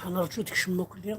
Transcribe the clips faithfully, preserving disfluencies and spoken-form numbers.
Nerǧu ad kecmen akk-nni.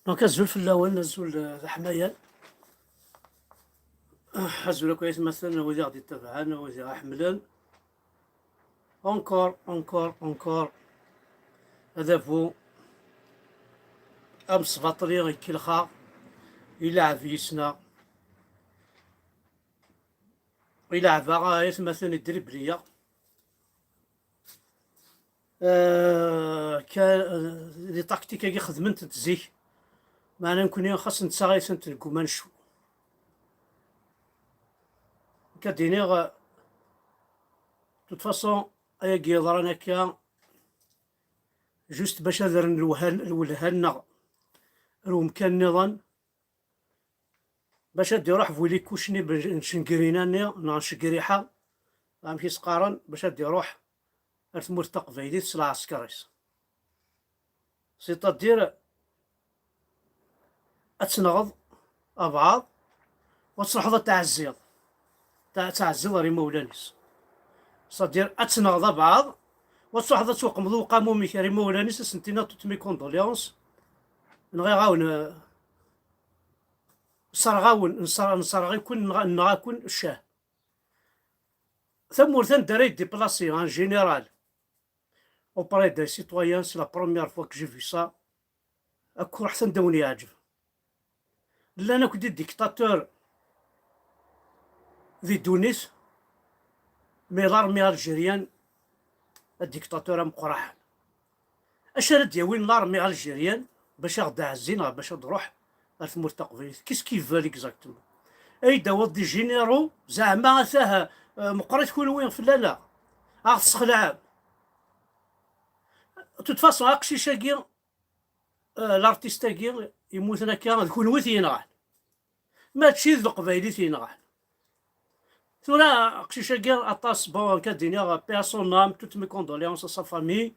Donc, azul fell-awen, azul, eh, d aḥmayan. Ah, azul akk aytmaten, wid i ɣ-d-ittabaɛen, wid i ɣ-iḥemmlen. Encore, encore, encore. Adabu amesbaṭli ikellex-aɣ, ileɛɛeb yis-neɣ. Ileɛɛeb-aɣ aytmaten, idribli-yaɣ. Euh, ka, euh, les tactiques-agi xedment-tent zik. Meɛna nekkni xas nettaɣ-itent, negguma necfu. Nekk ad d-iniɣ, euh, de toute façon, ayagi yeḍran akka, juste bac ad rren lewhan-, lwelha-nneɣ ar umkan nniḍen, bac ad d-iruḥ bu les couches-nni n cengrina-nni, neɣ n cegriḥa, amek i s-qqaren, bac ad d-iruḥ ar tmurt taqbaylit s lɛesker-is. C'est-à-dire, ad tenɣeḍ abɛaḍ, u ad truḥeḍ ad tɛezziḍ. Ta-, ad tɛezziḍ ar imawlan-is. C'est-à-dire, ad tenɣeḍ abɛaḍ, u ad truḥeḍ ad tweqmeḍ uqamum-ik ar imawlan-is, ad sen-tiniḍ toutes mes condoléances. Nɣiɣ-awen, eh, Nserɣ-awen, nser-, nserɣ-iken, nɣa-, nneɣ-aken ccah. Tamurt anda ara yeddiplasi, en général, auprès des citoyens, c'est la première fois que j'ai vu ça. Akk ruḥet anda wen-yeɛǧeb. Llan akk des dictateurs di ddunit, mais l'armée algérienne, d dictateur ameqqran. Acu ara d-yawin l'armée algérienne bac ad ɣ-d-ɛezzin neɣ bac ad d-ruḥ ar tmurt taqbaylit? Qu'est-ce qu'ils veulent exactement? Ay d-tawiḍ des généraux, zeɛma atah, euh, meqqrit kunwi fell-aneɣ, a ɣ-tesxelɛem. De toute façon, aqcic-agi, euh, l'artiste-agi yemmuten akka, d kunwi i t-yenɣan. Mačči d leqbayel i t-yenɣan. Tura aqcic-agi aṭas, bon, akka d-iniɣ, paix à son âme, toutes mes condoléances à sa famille.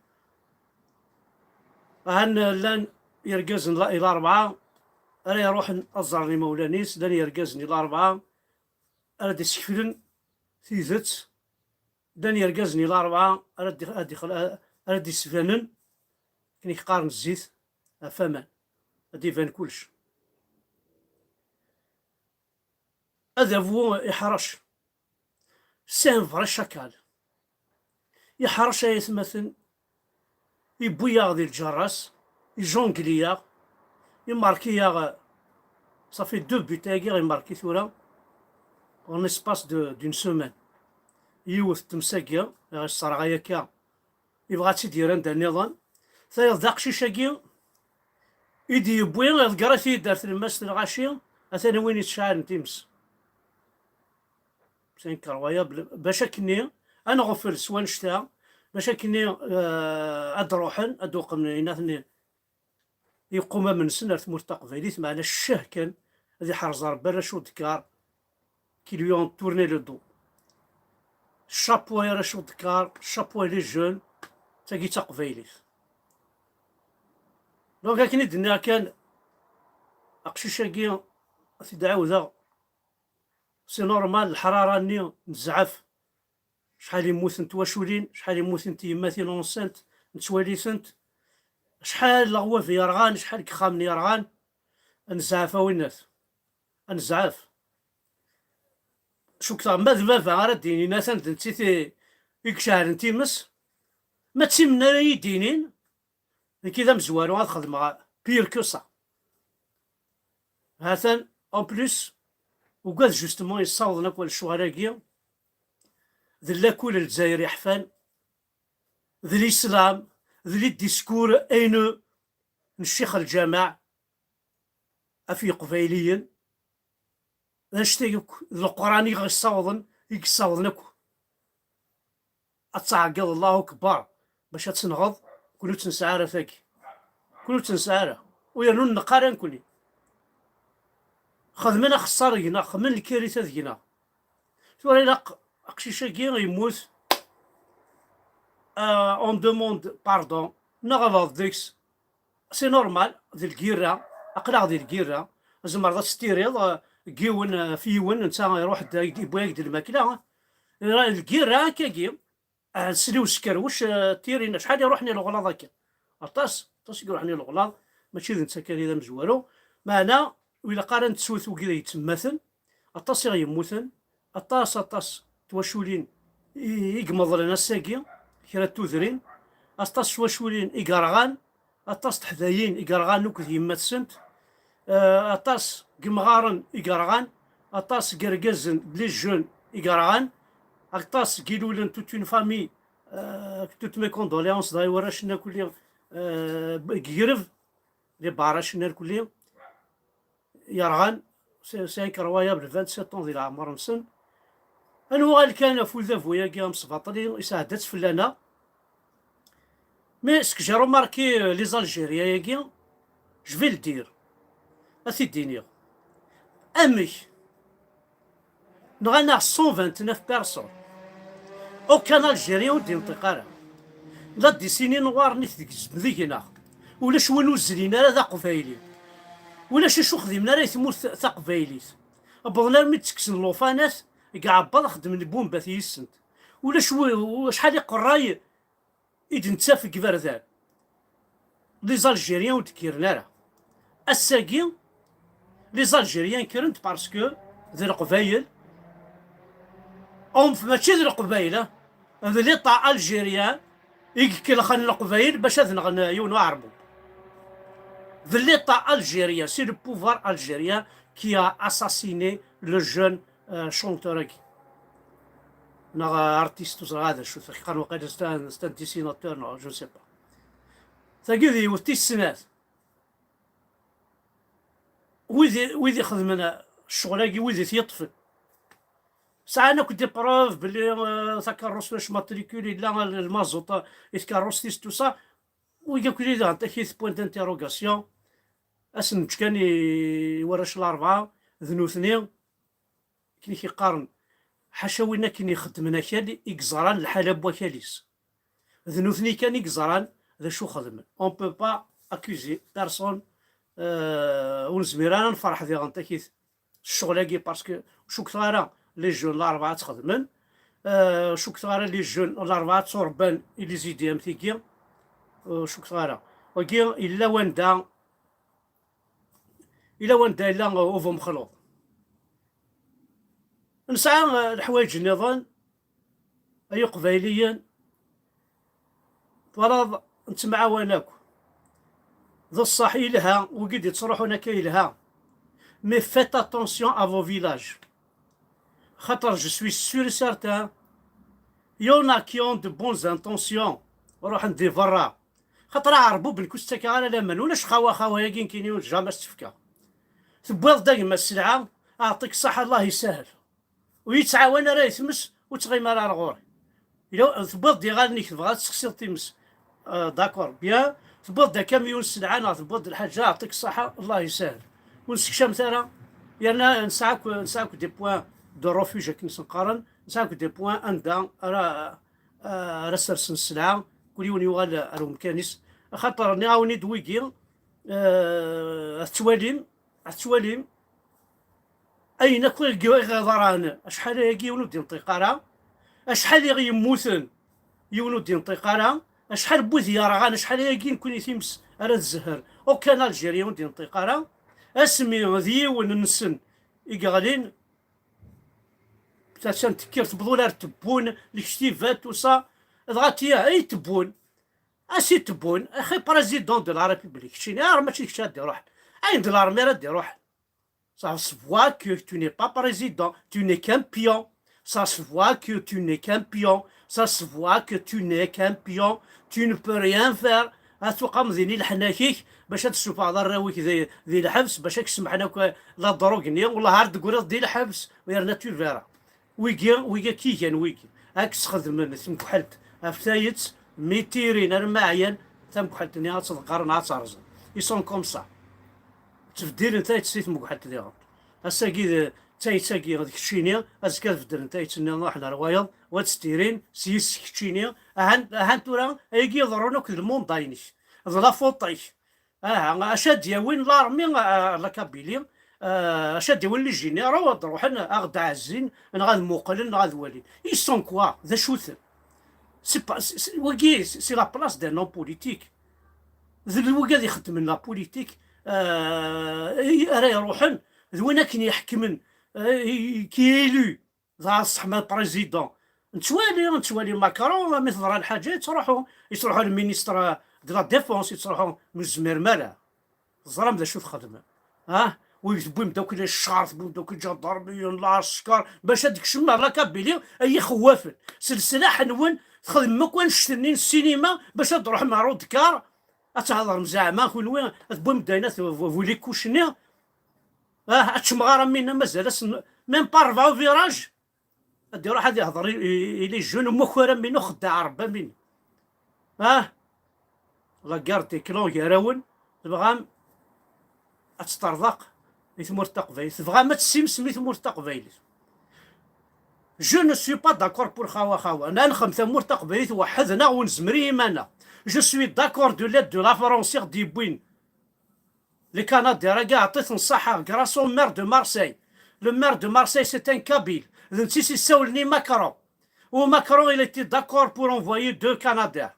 Han llan yergazen la-, i larebɛa ara iruḥen ad ẓren imawlan-is, llan yergazen i larebɛa ara d-isekflen tidet, llan yergazen i larebɛa ara d-, ad ixel-, ara d-isbanen, akken i k-qqaren zzit ɣef waman, ad d-iban kullec. Adabu iḥrec. C'est un vrai chacal. Iḥrec ay atmaten, iwwi-yaɣ di lǧerra-s, ijongle-yaɣ, imarki-yaɣ, ça fait deux buts-agi imarki tura, en espace de, d'une semaine. Yiwet n temsagi, iɣ isserɣay akka, yebɣa ad tt-id-yerr anda nniḍen. Tayeḍ d aqcic-agi i d-yewwi, iḍegger-it-id ar tlemmast n lɣaci, atan win yettcɛalen times. C'est incroyable. Bac akkenni ad nɣeffel s wannect-a, bac akkenni, euh, ad d-ruḥen, ad d-uqmen inat-nni iqumam-nsen ar tmurt taqbaylit, meɛna ccah kan, ad iḥrez Rebbi arrac udekkar, qui lui ont tourné le dos. Chapeau ay arrac udekkar, chapeau ay les jeunes, tagi d taqbaylit. Donc akken i d-nniɣ kan, aqcic-agi, ad t-id-ɛawdeɣ, c'est normal, leḥrara-nni n zzɛaf, acḥal i mmuten twaculin, acḥal i mmuten tyemmatin unsent, nettwali-tent, acḥal n leɣwab yerɣan, acḥal n yexxamen yerɣan, ad nezɛef a winnat, ad nezɛef. Cukkeɣ ma d baba ara d-yinin atan d nettit i, i iceɛlen times, ma d timenna ara yi-d-yinin, nekki d amezwaru ad xedmeɣ pire que ça. Hatan, en plus, ugad justement yessawḍen akk lecɣal-agi, d lakul n Lezzayer yeḥfan, d l'islam, d les discours haineux n ccix lǧameɛ ɣef yeqbayliyen, d annect-agi akk, d Leqran i ɣ-yessawḍen, i yessawḍen akk. Ad tɛeggeḍ Allahu Akbar bac ad tenɣeḍ, kul ur tt-nesɛi ara tagi. Kul ur tt-nesɛi ara. U yernu neqqar ara nekkni. Xedmen axeṣṣar deg-neɣ, xedmen lkarita deg-neɣ. Tura ilaq aqcic-agi yemmut, euh, on demande pardon, neɣleḍ deg-s. C'est normal, d lgirra, aql-aɣ di lgirra, tzemreḍ ad testiriḍ, eh, deg yiwen, eh, ɣef yiwen, netta iruḥ-d, yewwi-ak-d lmakla, eh. Lgirra akkagi, eh, sliw s kerwec, eh, tirin, acḥal iruḥen i leɣlaḍ akka. Aṭas, aṭas i iruḥen i leɣlaḍ, mačči d netta kan i d amezwaru. Meɛna, ur ilaq ara nettu tugdi yettemmaten, aṭas i ɣ-yemmuten, aṭas, aṭas n twaculin i, i imeḍlen ass-agi, kra n tudrin, aṭas n twaculin i yerɣan, aṭas n teḥdayin i yerɣan akked yemma-tsent, eh, aṭas n yemɣaren i yerɣan, aṭas n yergazen, les jeunes, i yerɣan, aṭas n yilulen, toute une famille, eh, toutes mes condoléances, dɣa i warrac-nni akk-lli, eh, deg yigreb, les barrages-nni akk-lli yerɣan, c'est, c'est incroyable, vingt-sept ans di leɛmer-nsen. Ad nuɣal kan ɣef udabu-agi amesbaṭli, isɛedda-tt fell-aneɣ. Mais ce que j'ai remarqué, euh, les Algériens-agi, je vais le dire, ad t-id-iniɣ. Amek? Nɣan-aɣ cent vingt-neuf personnes. Aucun Algérien ur d-yenṭiq ara. La décennie noire-nni tgezm deg-neɣ. Ulac win ur zrin ara d aqbayli. Ulac acu xdimen ara i tmurt taqbaylit. Wwḍen armi d-ttekksen llufanat, deg Ɛebbaḍ xedmen lbumbat yis-sent. Ulac wi-, acḥal iqerray i d-nettaf deg iberdan. Les Algériens ur d-kkiren ara. Ass-agi, les Algériens kkren-d parce que d Leqbayel, um, mačči d Leqbayel, ah, d l'État algérien i ikelxen Leqbayel bac ad nɣen yiwen uɛerbub. D l'État algérien, c'est le pouvoir algérien qui a assassiné le jeune, euh, chanteur-agi. Neɣ, euh, artiste, ur ẓriɣ ad acu, qqaren waqila c'est un, c'est un dessinateur, neɣ je ne sais pas. Tagi d yiwet tis snat. Wid, wid ixedmen ccɣel-agi, wid i t-yeṭṭfen, sɛan akk des preuves belli, euh, takerrust ulac matricule, yella lmaẓuṭ i tkerrust-is, tout ça. Wigi akk d daɣen takit point d'interrogation. Ad sen-neǧǧ kan i, i warrac n Larebɛa, d nutni, akken i k-qqaren, ḥaca win akken ixeddmen akal i yeẓran lḥala n wakal-is. D nutni kan i yeẓran d acu xedmen. On peut pas accuser personne, euh, ur nezmir ara ad nferḥ diɣen takit s ccɣel-agi, parce que ur cukkteɣ ara les jeunes n Larebɛa ad t-xedmen. Euh, ur cukkteɣ ara les jeunes n Larebɛa ad tturebban i les idées am tigi. Euh, ur cukkteɣ ara. Wagi yella wanda, yella wanda yella, euh, ubumexluḍ. Nesɛa, euh, leḥwayeǧ nniḍen, ay Iqbayliyen, twalaḍ, nettemɛawan akk. D ṣṣeḥ, yelha, wigi d-yettruḥun akka yelha. Mais faites attention à vos villages. Xaṭer, je suis sûr et certain, il y en a qui ont de bonnes intentions, ruḥen di berra. Xaṭer aɛerbub nekk ur s-ttakeɣ ara laman, ulac xawa, xawa-agi nekkini ur jamais s-tt-fkeɣ. Tewwiḍ-d a gma sselɛa, aɛṭik ṣṣeḥ, Allah isahel. Ur yi-ttɛawan ara i tmes, ur ttɣim ara ar ɣur-i. Ila tewwiḍ-d iɣallen-ik, tebɣa ad tessexsiḍ times. Ah, d'accord, bien. Tewwiḍ-d akamyun sselɛa neɣ tewwiḍ-d lḥaǧa, aɛṭik ṣṣeḥa, Allah isahel. Ur nessekcamet ara. Yerna nesɛa akk, nesɛa akk des points de refuge akken i sen-qqaren, nesɛa akk des points anda ara, ara sersen sselɛa, kul yiwen yuɣal ar umkan-is. Axaṭer nniɣ-awen-id wigi, eh, ad tettwalim, ad tettwalim ayen akk i ɣ-iḍran, acḥal ayagi yiwen ur d-yenṭiq ara, acḥal i ɣ-yemmuten yiwen ur d-yenṭiq ara, acḥal n wid yerɣan, acḥal ayagi nekkni times ara tzehher, aucun Algérien ur d-yenṭiq ara, asmi d yiwen-nsen i yeɣlin, attan tekker tewweḍ ula ar Tebboune, lektibat, tout ça, dɣa tiya, ay Tebboune, a si Tebboune, axi président de la République, keččini, ar mačči d kečč ara d-iruḥen, ayen d l'armée ara d-iruḥen. Ça se voit que tu n'es pas président, tu n'es qu'un pion. Ça se voit que tu n'es qu'un pion. Ça se voit que tu n'es qu'un pion. Tu ne peux rien faire. Ad tuqam din i leḥnak-ik bac ad tessufɣeḍ arraw-ik di, di lḥebs, bac ad k-semḥen akk la drogue-nni. Wellah ar d-tegriḍ di lḥebs, yerna tu verras. Wigi, wigi akka i gan wigi. Ad k-sxedmen temguḥelt ɣef tayet, mi tirin arma ɛyan, tamguḥelt-nni ad tḍeqqer neɣ ad terẓen. Ils sont comme ça. Ttbeddilen tayet si tmegḥelt diɣen. Ass-agi d tayet-agi d keččini, azekka ad beddlen tayet-nniḍen, ruḥen ar wayeḍ, wa d s tirin, s yis keččini. Ahan, ahan tura, ayagi iḍerrun akk d lmunda-inek, d la faute-ik. Aha, acu ad d-yawin l'armée, euh, la Kabylie, euh, acu ad d-yawin les généraux, ad ruḥen, ad ɣ-d-ɛezzin, neɣ ad muqlen, neɣ ad walin. Ils sont quoi? D acu-ten? C'est pas, c'est, c'est, wagi, c'est c'est la place d'un homme politique. D wigi ad ixeddmen la politique, euh, ara iruḥen, d win akken iḥekmen, euh, qui est élu, dɣa ṣṣeḥma président. Nettwali, nettwali Macron, mi teḍra lḥaǧa, yettruḥu, yettruḥu le ministre de la Défense, yettruḥu, ur nezmir ara. Teẓram d acu txedmem, ah? Wi tewwim-d akk les chars, tewwim-d akk les gendarmes, lɛesker, bac ad d-tkecmem ar la Kabylie, ay ixewwafen. S leslaḥ-nwen, txedmem akk annect-nni n ssinima, bac ad d-truḥem ar Udkar, ad thedrem zeɛma, kunwi, ad tewwim-d ayen, at, vous les couches-nni, ah, ad teččem ɣer Amina, mazal asen, même pas rebɛa virage. Ad iruḥ ad ihḍer i, i, i les jeunes, umakar am win uxeddaɛ Rebbi am win. Ah, la guerre des clans gar-awen, tebɣam ad teṭṭerḍeq i tmurt taqbaylit, tebɣam ad tessimsem i tmurt taqbaylit. Je ne suis pas d'accord pour xawa xawa. Ad nexdem tamurt taqbaylit weḥḥed-neɣ ur nezmir i yiman-nneɣ. Je suis d'accord de l'aide de la France i ɣ-d-yewwin les Canadiens, agi ɛṭit-ten ṣṣaḥa, grâce au maire de Marseille. Le maire de Marseille, c'est un Kabyle. D netta i s-issawlen i Macron. U Macron, il était d'accord pour envoyer deux Canadiens.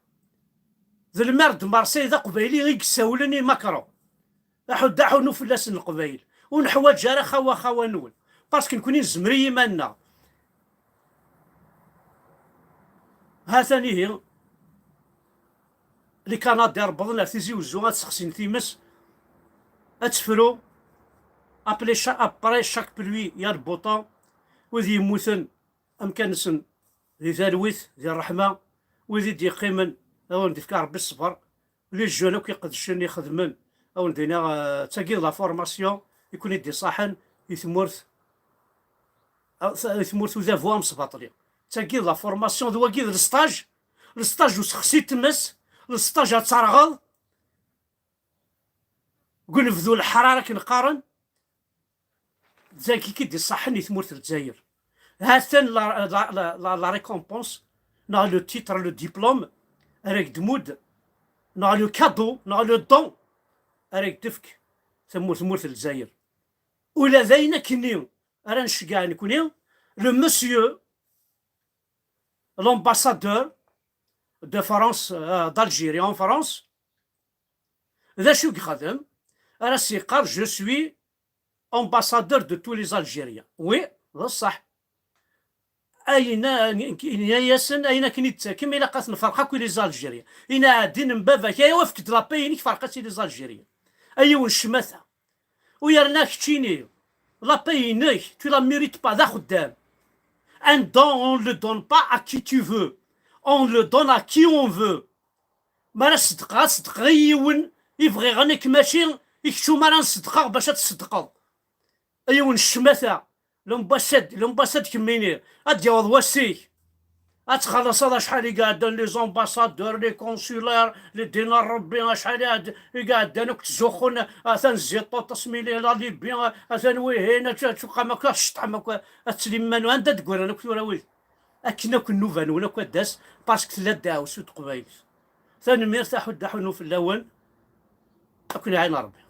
D le maire de Marseille, d aqbayli i yessawlen i Macron. Aḥu-, d aḥunu fell-asen Leqbayel. Ur neḥwaǧ ara xawa xawa-nwen. Parce que nekni nezmer i yiman-nneɣ. Ha-t-an ihi, les Canadiens wwḍen ar Tizi Wezzu ad sexsin times, ad tefru, après cha-, après chaque pluie, il y a le beau temps, wid yemmuten, amkan-nsen di talwit, di ṛṛeḥma, wid i d-yeqqimen, ad awen-d-yefk Ṛebbi ṣṣber, les jeunes akk iqedcen, ixedmen, ad awen-d-iniɣ, eh, d tagi d la formation i ken-id-iṣaḥen i tmurt, eh, i tmurt udabu amesbaṭli. D tagi d la formation, d wagi d le stage, le stage usexsi n tmes, le stage ad terɣeḍ deg unebdu n leḥrar akken qqaren, d tagi i d-iṣaḥen i tmurt n Lezzayer. Ha-t-an la, la, la, la, la récompense, neɣ le titre, le diplôme, ara k-d-tmudd, neɣ le cadeau, neɣ le don, ara k-d-tefk tmurt, tmurt n Lezzayer. Ula d ayen akkenni ara nceggeɛ nekni, le monsieur, l'ambassadeur de France, euh, d'Algérie en France, d acu i yexdem? Ara s-yeqqar, je suis ambassadeur de tous les Algériens. Oui, d ṣṣeḥ. Ayen, yenna-yasen, ayen akken i d-tettakem, ilaq ad t-nferq akk i les Algériens. Yenna-d, ɛeddi n baba-k, ay, efk-d la paix-inek, ferq-as i les Algériens. Ay yiwen ccmata. U yerna keččini, la paix-inek, tu la mérites pas, d axeddam. Un don, on le donne pas à qui tu veux. On le donne à qui on veut. Ma ara ṣeddqeɣ, ad ṣeddqeɣ i yiwen i bɣiɣ, nekk mačči i kečč umi ara n-ṣeddqeɣ bac ad tṣeddqeḍ. A yiwen ccmata, l'ambassade, l'ambassade kemmini, ad d-yaweḍ wass-ik. Ad txelṣeḍ acḥal i iɛeddan les ambassadeurs, les consulaires, les dina n Rebbi, acḥal i ɛed-, i iɛeddan akk ttzuxxun, atan Ziṭuṭ, asmi la Libye, atan wihin, ad t-, ad tuqam akk, ad tceṭṭḥem akk, ad tlim iman-nwen, anda d-ggran akk tura wid? Akken akk nnuba-nwen akk ad d-tas, parce que tella ddeɛwessu n teqbaylit. Tanemmirt, aḥuddu aḥunu fell-awen, ad ken-iɛin Rebbi.